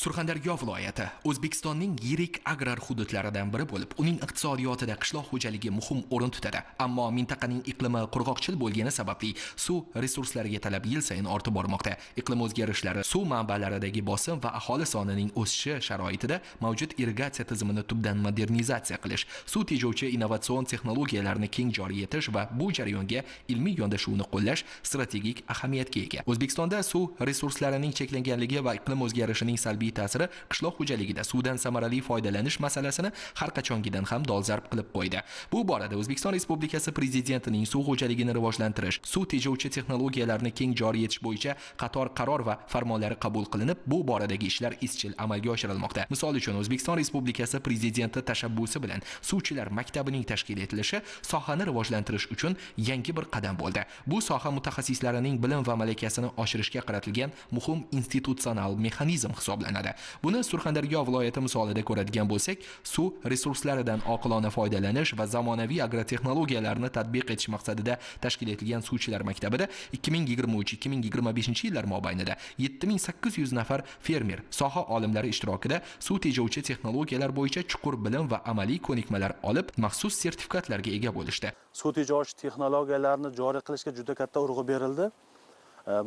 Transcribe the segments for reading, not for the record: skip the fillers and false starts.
Surxondaryo viloyati O'zbekistonning yirik agrar hududlaridan biri bo'lib, uning iqtisodiyotida qishloq xo'jaligi muhim o'rin tutadi. Ammo mintaqaning iqlimi qurg'oqchil bo'lgani sababli suv resurslariga talab yil sayin ortib bormoqda. Iqlim o'zgarishlari, suv manbalaridagi bosim va aholi sonining o'sishi sharoitida mavjud irrigatsiya tizimini tubdan modernizatsiya qilish, suv tejovchi innovatsion texnologiyalarni keng joriy etish va bu jarayonga ilmiy yondashuvni qo'llash strategik ahamiyatga ega. O'zbekistonda suv resurslarining cheklanganligi va iqlim o'zgarishining salbiy ta'siri qishloq xo'jaligida suvdan samarali foydalanish masalasini har qachongidan ham dolzarb qilib qo'ydi. Bu borada O'zbekiston Respublikasi Prezidentining suv xo'jaligini rivojlantirish, suv tejovchi texnologiyalarni keng joriy etish bo'yicha qator qaror va farmonlari qabul qilinib, bu boradagi ishlar izchil amalga oshirilmoqda. Misol uchun, O'zbekiston Respublikasi Prezidenti tashabbusi bilan suvchilar maktabining tashkil etilishi sohani rivojlantirish uchun yangi bir qadam bo'ldi. Bu soha mutaxassislarining bilim va malakasini oshirishga qaratilgan muhim institutsional mexanizm hisoblanadi. Buni Surxondaryo viloyati misolida ko'radigan bo'lsak, suv resurslaridan oqilona foydalanish va zamonaviy agrotexnologiyalarni tatbiq etish maqsadida tashkil etilgan suvchilar maktabida 2023-2025 yillar mobaynida 7800 nafar fermer, soha olimlari ishtirokida suv tejovchi texnologiyalar bo'yicha chuqur bilim va amaliy ko'nikmalar olib, maxsus sertifikatlarga ega bo'lishdi. Suv tejovchi texnologiyalarni joriy qilishga juda katta urg'u berildi.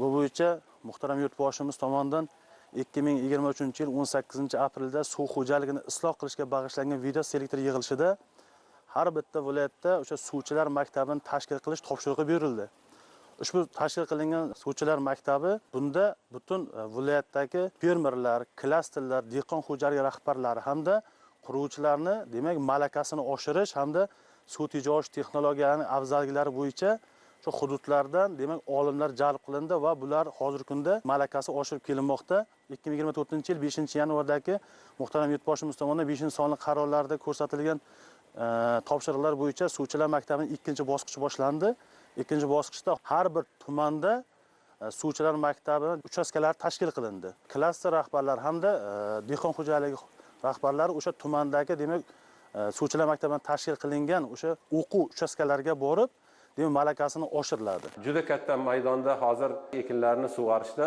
Bu bo'yicha muhtaram yurtboshimiz tomonidan 2023 yil 18 aprelda suv xo'jaligini isloh qilishga bag'ishlangan video selektor yig'ilishida har bitta viloyatda o'sha suvchilar maktabini tashkil qilish topshirig'i berildi. Ushbu tashkil qilingan suvchilar maktabi bunda butun viloyatdagi fermerlar, klasterlar, dehqon xo'jaligi rahbarlari hamda quruvchilarni, demak, malakasini oshirish hamda suv tejovchi texnologiyalarining afzalliklari bo'yicha shu hududlardan, demak, olimlar jalb qilindi va bular hozirgi kunda malakasi oshirib kelinmoqda. 2024 yil 5-yanvardagi muhtaram yurtboshimiz tomonidan 5-sonli qarorlarda ko'rsatilgan topshiriqlar bo'yicha suvchilar maktabining ikkinchi bosqichi boshlandi. Ikkinchi bosqichda har bir tumanda suvchilar maktabi uchastkalari tashkil qilindi. Klaster rahbarlari hamda dehqon xo'jaligi rahbarlari o'sha tumandagi, demak, suvchilar maktabini tashkil qilingan o'sha o'quv uchastkalariga borib, demak, malakasini oshiriladi. Juda katta maydonda hozir ekinlarni sug'orishda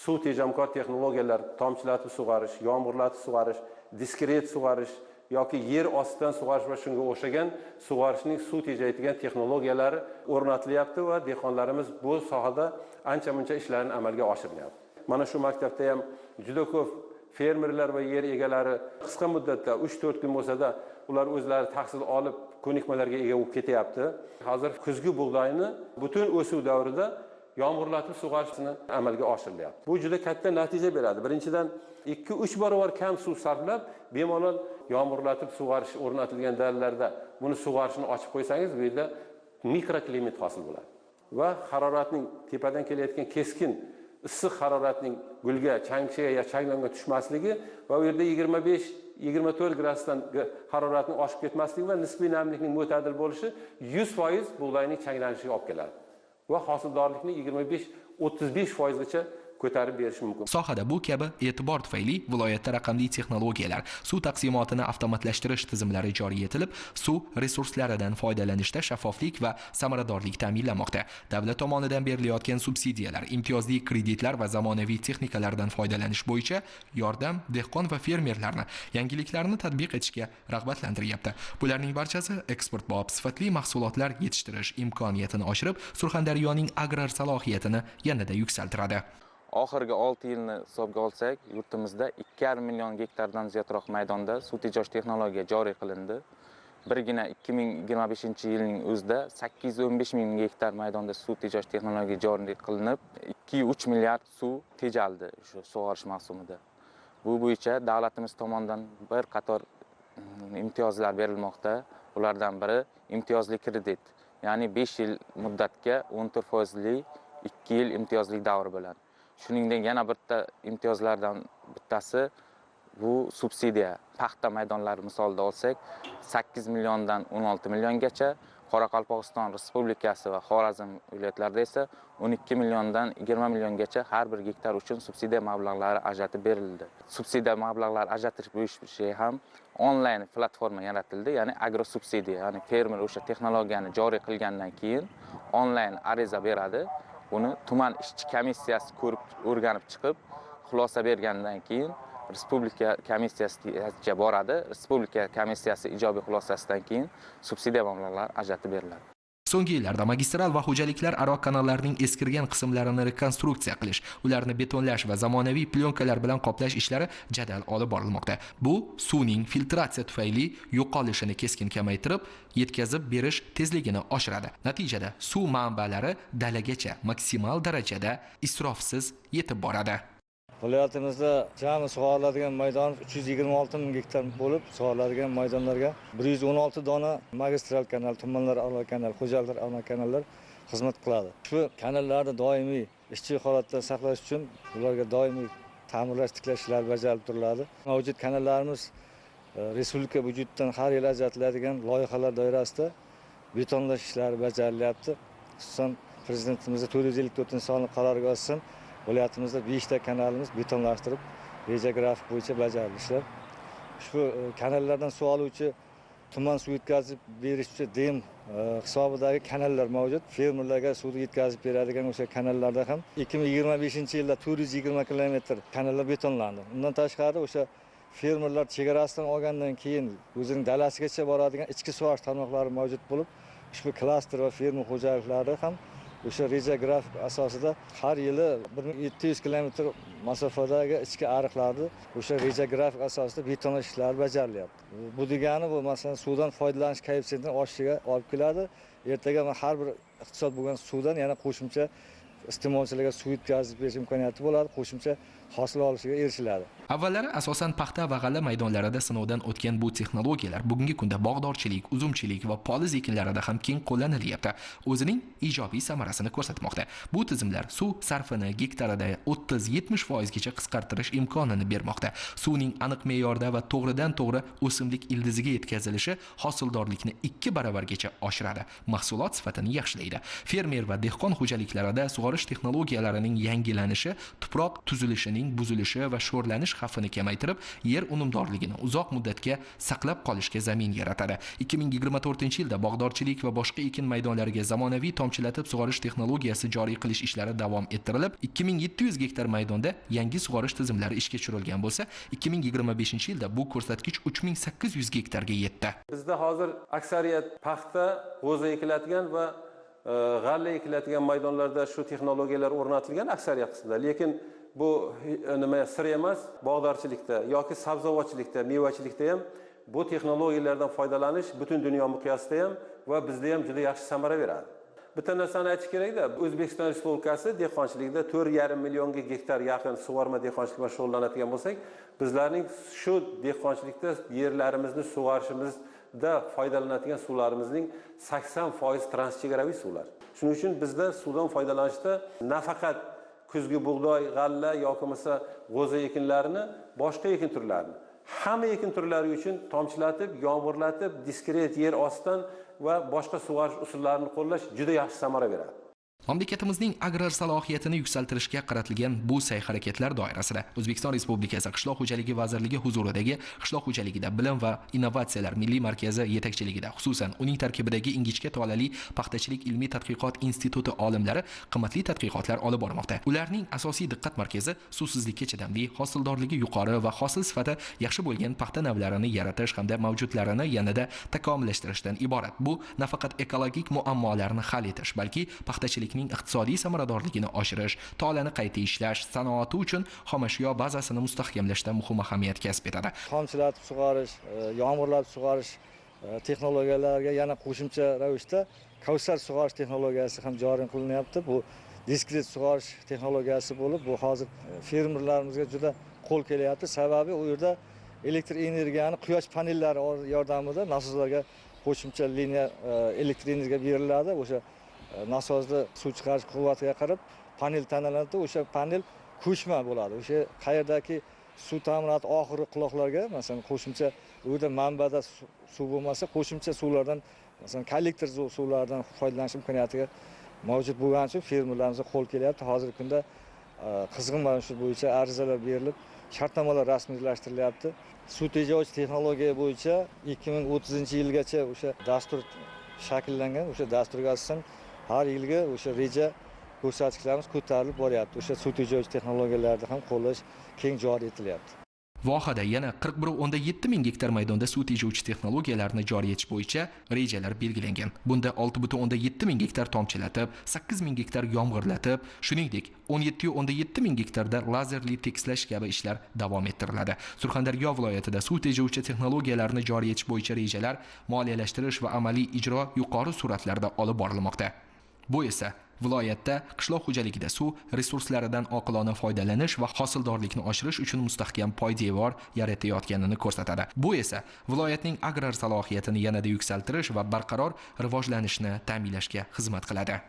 suv tejamkor texnologiyalar, tomchilatib sug'orish, yomg'irlatib sug'orish, diskret sug'orish yoki yer ostidan sug'orish va shunga o'xshagan sug'orishning suv tejaydigan texnologiyalari o'rnatilyapti va dehqonlarimiz bu sohada ancha-muncha ishlarni amalga oshiryapti. Mana shu maktabda ham juda ko'p fermerlar va yer egalari qisqa muddatda 3-4 kun bo'lsa-da ular o'zlari tahsil olib ko'nikmalarga ega bo'lib ketyapti. Hozir kuzgi bug'doyni butun o'suv davrida yomg'irlatib sug'orishni amalga oshirilyapti. Bu juda katta natija beradi. Birinchidan 2-3 barobar kam suv sarflab, bemalol yomg'irlatib sug'orish o'rnatilgan dalalarda buni sug'orishni ochib qo'ysangiz, bu yerda mikroklimat hosil bo'ladi va haroratning tepadan kelayotgan keskin issiq haroratning gulga, changchiga yo changlonga tushmasligi va u yerda 25-24 gradusdan haroratning oshib ketmasligi va nisbiy namlikning mo'tadil bo'lishi 100% bug'doyning changlanishiga olib keladi va hosildorlikni 25-35% gacha ko'tarib berish mumkin. Sohada bu kabi e'tibor tufayli viloyatda raqamli texnologiyalar, suv taqsimotini avtomatlashtirish tizimlari joriy etilib, suv resurslaridan foydalanishda shaffoflik va samaradorlik ta'minlanmoqda. Davlat tomonidan berilayotgan subsidiyalar, imtiyozli kreditlar va zamonaviy texnikalardan foydalanish bo'yicha yordam dehqon va fermerlarni yangiliklarni tatbiq etishga rag'batlantiryapti. Bularning barchasi eksportbop sifatli mahsulotlar yetishtirish imkoniyatini oshirib, Surxondaryoning agrar salohiyatini yanada yuksaltiradi. Oxirgi 6 yilni hisobga olsak, yurtimizda 2,5 million gektardan ziyodroq maydonda suv tejash texnologiya joriy qilindi. Birgina 2025-yilning o'zida 815 ming gektar maydonda suv tejash texnologiya joriy qilinib, 2,3 milliard suv tejaldi shu sug'orish mavsumida. Bu bo'yicha davlatimiz tomonidan bir qator imtiyozlar berilmoqda. Ulardan biri imtiyozli kredit, ya'ni 5 yil muddatga 14% 2 yil imtiyozli davr bilan. Shuningdek, yana bitta imtiyozlardan bittasi bu subsidiya. Paxta maydonlari misolida olsak, 8 milliondan 16 milliongacha, Qoraqalpog'iston Respublikasi va Xorazm viloyatlarida esa 12 milliondan 20 milliongacha har bir gektar uchun subsidiya mablag'lari ajratib berildi. Subsidiya mablag'lari ajratish bo'yicha ham onlayn platforma yaratildi, ya'ni agrosubsidiya, ya'ni fermer o'sha texnologiyani joriy qilgandan keyin onlayn ariza beradi. Buni tuman ishchi komissiyasi ko'rib, o'rganib chiqib, xulosa bergandan keyin respublika komissiyasiga boradi. Respublika komissiyasi ijobiy xulosasidan keyin subsidiya mablag'lari ajratib beriladi. So'nggi yillarda magistral va xo'jaliklar aro kanallarning eskirgan qismlarini rekonstruksiya qilish, ularni betonlash va zamonaviy plyonkalar bilan qoplash ishlari jadal olib borilmoqda. Bu suvning filtratsiya tufayli yo'qolishini keskin kamaytirib, yetkazib berish tezligini oshiradi. Natijada suv manbalari dalagacha maksimal darajada isrofsiz yetib boradi. Viloyatimizda jami sug'oriladigan maydon 326 ming gektar bo'lib, sug'oriladigan maydonlarga 116 dona magistral kanal, tumanlararo kanal, xo'jaliklararo kanallar xizmat qiladi. Shu kanallarni doimiy ishchi holatda saqlash uchun ularga doimiy ta'mirlash, tiklash ishlari bajarilib turiladi. Mavjud kanallarimiz respublika byudjetidan har yil ajratiladigan loyihalar doirasida betonlash ishlari bajarilyapti. Xususan, Prezidentimizning 454-sonli qaroriga asosan viloyatimizda 5 ta kanalimiz betonlashtirib, reja grafik bo'yicha bajarildi ishlar. Ushbu kanallardan suv oluvchi tuman suv yetkazib berishchi DM hisobidagi kanallar mavjud. Fermerlarga suvni yetkazib beradigan o'sha kanallarda ham 2025-yilda 420 kilometr kanallar betonlandi. Undan tashqari o'sha fermerlar chegarasidan olgandan keyin o'zining dalasigacha boradigan ichki sug'orish tarmoqlari mavjud bo'lib, ushbu klaster va fermer xo'jaliklari ham o'sha reja grafik asosida har yili 1700 kilometr masofadagi ichki ariqlarni o'sha reja grafik asosida betonlash ishlari bajarilyapti. Bu degani bu masalan suvdan foydalanish koeffitsiyentining oshishiga olib keladi. Ertaga har bir iqtisod bo'lgan suvdan yana qo'shimcha iste'molchilarga suv yetkazib berish imkoniyati bo'ladi, qo'shimcha hosil olishiga erishiladi. Avvallari asosan paxta va g'alla maydonlarida sinovdan o'tgan bu texnologiyalar bugungi kunda bog'dorchilik, uzumchilik va poliz ekinlarida ham keng qo'llanilyapti. O'zining ijobiy samarasini ko'rsatmoqda. Bu tizimlar suv sarfini gektarida 30-70% gacha qisqartirish imkonini bermoqda. Suvning aniq me'yorda va to'g'ridan-to'g'ri o'simlik ildiziga yetkazilishi hosildorlikni 2 baravargacha oshiradi, mahsulot sifatini yaxshilaydi. Fermer va dehqon xo'jaliklarida sug'orish texnologiyalarining yangilanishi tuproq tuzilishining buzilishi va sho'rlanish xavfini kamaytirib, yer unumdorligini uzoq muddatga saqlab qolishga zamin yaratadi. 2024-yilda bog'dorchilik va boshqa ekin maydonlariga zamonaviy tomchilatib sug'orish texnologiyasi joriy qilish ishlari davom ettirilib, 2700 gektar maydonda yangi sug'orish tizimlari ishga tushirilgan bo'lsa, 2025-yilda bu ko'rsatkich 3800 gektarga yetdi. Bizda hozir aksariyat paxta, g'o'za ekiladigan va g'alla ekiladigan maydonlarda shu texnologiyalar o'rnatilgan aksariyat qismida. Lekin bu nima sir emas, bog'dorchilikda yoki sabzavotchilikda, mevachilikda ham bu texnologiyalardan foydalanish butun dunyo miqyosida ham va bizda ham juda yaxshi samara beradi. Bitta narsani aytish kerakda, O'zbekiston Respublikasi dehqonchilikda 4,5 millionga gektar yaqin sug'orma dehqonchilik bilan shug'ullanadigan bo'lsak, bizlarning shu dehqonchilikda yerlarimizni sug'orishimizda foydalanadigan suvlarimizning 80% transchegaraviy suvlar. Shuning uchun bizda suvdan foydalanishda nafaqat kuzgi bug'doy, g'alla yoki bo'lmasa g'o'za ekinlarini, boshqa ekin turlarini, hamma ekin turlari uchun tomchilatib, yomg'irlatib, diskret yer ostidan va boshqa sug'orish usullarini qo'llash juda yaxshi samara beradi. Mamlakatimizning agrar salohiyatini yuksaltirishga qaratilgan bu sa'y-harakatlar doirasida O'zbekiston Respublikasi Qishloq xo'jaligi vazirligi huzuridagi Qishloq xo'jaligida bilim va innovatsiyalar milliy markazi yetakchiligida, xususan uning tarkibidagi Ingichka tolali paxtachilik ilmiy tadqiqot instituti olimlari qimmatli tadqiqotlar olib bormoqda. Ularning asosiy diqqat markazi suvsizlikka chidamli, hosildorligi yuqori va hosil sifati yaxshi bo'lgan paxta navlarini yaratish hamda mavjudlarini yanada takomillashtirishdan iborat. Bu nafaqat ekologik muammolarni hal etish, balki paxtachilik iqtisodiy samaradorligini oshirish, tolani qayta ishlash sanoati uchun xomashyo bazasini mustahkamlashda muhim ahamiyat kasb etadi. Tomchilatib sug'orish, yomg'irlatib sug'orish texnologiyalariga yana qo'shimcha ravishda kavsar sug'orish texnologiyasi ham joriy qilinyapti. Bu diskret sug'orish texnologiyasi bo'lib, bu hozir fermerlarimizga juda qo'l kelyapti. Sababi u yerda elektr energiyani quyosh panellari yordamida nasoslarga qo'shimcha liniya elektr energiya beriladi. O'sha nasosda suv chiqarish quvvatiga qarab panel tanlanadi, o'sha panel ko'chma bo'ladi. O'sha qayerdagi suv ta'minoti oxirgi quloqlarga, masalan, qo'shimcha u yerda manbada suv bo'lmasa, qo'shimcha suvlardan, masalan, kollektor suvlardan foydalanish imkoniyatiga mavjud bo'lgani uchun fermerlarimizga qo'l kelyapti. Hozirgi kunda qizg'in mana shu bo'yicha arizalar berilib, shartnomalar rasmiylashtirilyapti. Suv tejovchi texnologiya bo'yicha 2030-yilgacha o'sha dastur shakllangan, o'sha dasturga asosan har yilgi o'sha reja ko'rsatkichlarimiz ko'tarilib boryapti. O'sha suv tejovchi texnologiyalarni ham qo'llash keng joriy etilyapti. Vohada yana 41,7 ming gektar maydonda suv tejovchi texnologiyalarni joriy etish bo'yicha rejalar belgilangan. Bunda 6,7 ming gektar tomchilatib, 8 ming gektar yomg'irlatib, shuningdek 17,7 ming gektarda lazerli tekislash kabi ishlar davom ettiriladi. Surxondaryo viloyatida suv tejovchi texnologiyalarni joriy etish bo'yicha rejalar moliyalashtirish va amaliy ijro yuqori sur'atlarda olib borilmoqda. Bu esa viloyatda qishloq xo'jaligida suv resurslaridan oqilona foydalanish va hosildorlikni oshirish uchun mustahkam poydevor yaratayotganini ko'rsatadi. Bu esa viloyatning agrar salohiyatini yanada yuksaltirish va barqaror rivojlanishni ta'minlashga xizmat qiladi.